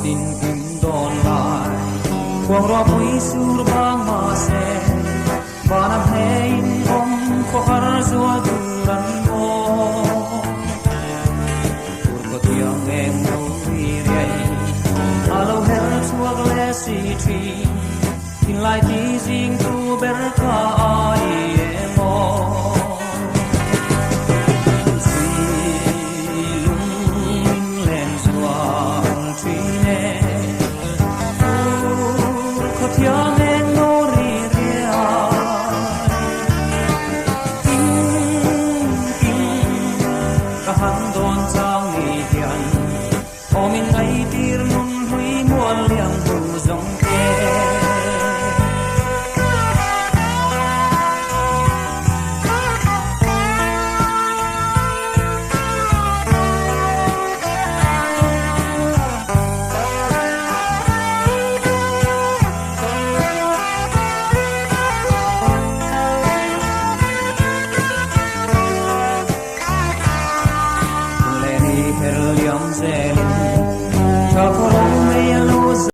tin kim dawn lai khuang ruah pui sur bang mahse vana hnehin awm khawhar zual tur an maw. Tur khaw thiang eng lo ri riai a lo her chhuak leh si thin thinlai ti zing tu ber kha a ni em aw. Zilung min len zual thin e, tur khaw thiang.